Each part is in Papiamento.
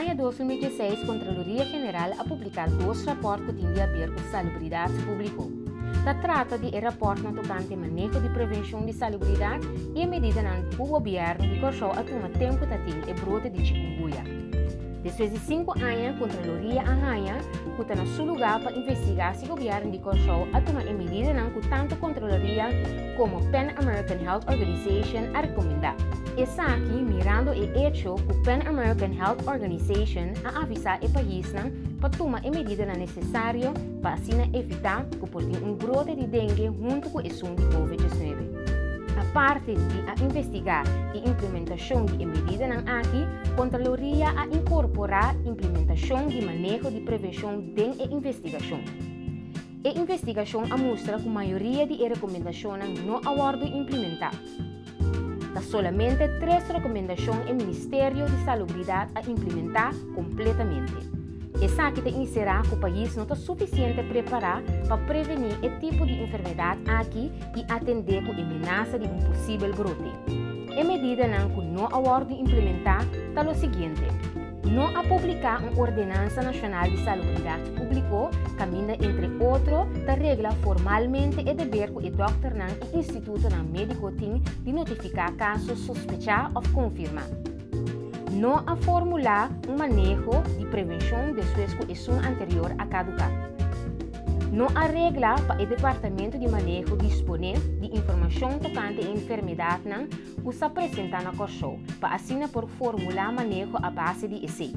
Aña 2016 Kontraloria General a publiká dos rapòrt ku tin di haber ku salubridat públiko. Ta trata di e rapòrtnan tokante maneho di prevenshon di salubridat i e medidanan ku gobièrnu di Kòrsou a tuma tempu ta tin e brote di chikungunya. Despues di sinku aña Kontraloria a haña ku ta na su lugá pa investigá si gobièrnu di Kòrsou a tuma e medidanan ku tantu Kontraloria komo Pan American Health Organization a rekomendá. Esaki mirando e echo ku Pan American Health Organization a avisá e paisnan pa tuma e medidanan nesesario pa asina evitá ku por tin un brote di dengue huntu ku esun di Covid 19. Aparte di a investigá e implementashon di e medidanan aki, Kontraloria a inkorporá implementashon di maneho di prevenshon den e investigashon. E investigashon a mustra ku mayoria di e rekomendashonnan no a wòrdu implementá. Ta solamente tres rekomendashon e Ministerio di Salubridat a implementá kompletamente. Esaki ta inserá ku pais no ta sufisiente prepará pa prevení e tipo di enfermedat aki i atendé ku e menasa di un posibel brote. E medidanan ku no a wòrdu implementá ta lo siguiente. No a publiká un Ordenansa Nashonal di Salubridat Públiko kaminda entre otro ta regla formalmente e deber ku e dòkternan i institutonan médiko tin di notifiká kaso sospechá òf konfirmá. No a formulá un maneho di prevenshon despues ku esun anterior a kaduká. No a regla pa e departamento di maneho disponé di informashon tokante e enfermedatnan ku sa presentá na Kòrsou pa asina por formulá maneho a base di esei.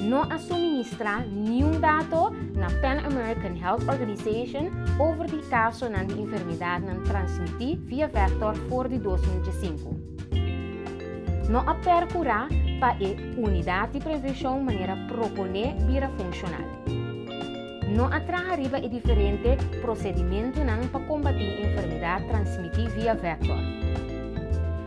No a suministrá niun dato na Pan American Health Organization over di kasonan di enfermedatnan transmití via vèktor for di 2015. No a pèrkurá pa e Unidat di Prevenshon manera proponé bira funshonal. No a traha riba e diferente prosedimentunan pa kombatí enfermedat transmití via vèktor.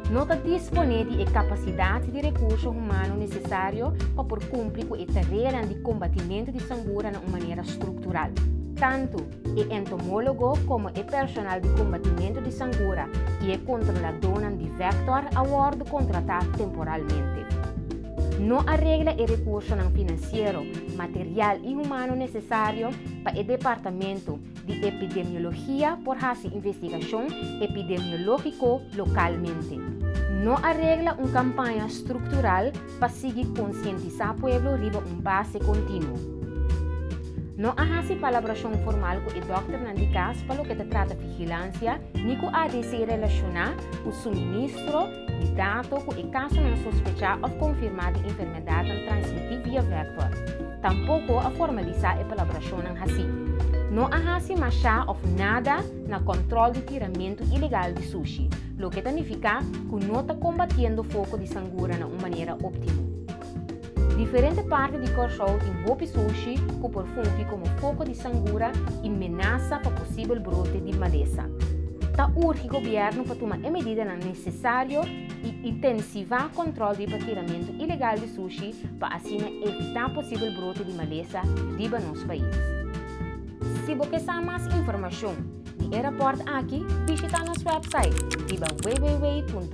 No ta disponé di e kapasidat di rekurso humano nesesario pa por kumpli ku e tareanan di kombatimentu di sangura na un manera struktural. Tantu e entomólogo komo e personal di kombatimentu di sangura i e kontroladónan di vèktor a wòrdu kontratá temporalmente. No a regla e rekursonan finansiero, material i humano nesesario pa e departamento di epidemiologia por hasi investigashon epidemiológiko lokalmente. No a regla un kampaña struktural pa sigui konsientisá pueblo riba un base kontinuo. No a hasi palabrashon formal ku e dòkternan di kas pa loke ta trata vigilansia ni ku ADC relashoná ku suministro di dato ku e kasonan sospechá òf konfirmá di enfermedatnan transmití via vèktor. Tampoko a formalisá e palabrashonnan hasí. No a hasi mashá òf nada na kòntròl di tiramentu ilegal di sushi, loke ta nifiká ku no ta kombatiendo foko di sangura na un manera óptimo. Diferente parti di Kòrsou tin hopi sushi ku por fungi komo foko di sangura i menasa pa posibel brote di malesa. Ta urgi gobièrnu pa tuma e medidanan nesesario i intensivá kòntròl riba tiramentu ilegal di sushi pa asina evitá posibel brote di malesa riba nos pais. Si bo ke sa mas informashon di e rapòrt aki, bishitá nos wèpsait riba www.arc.cw.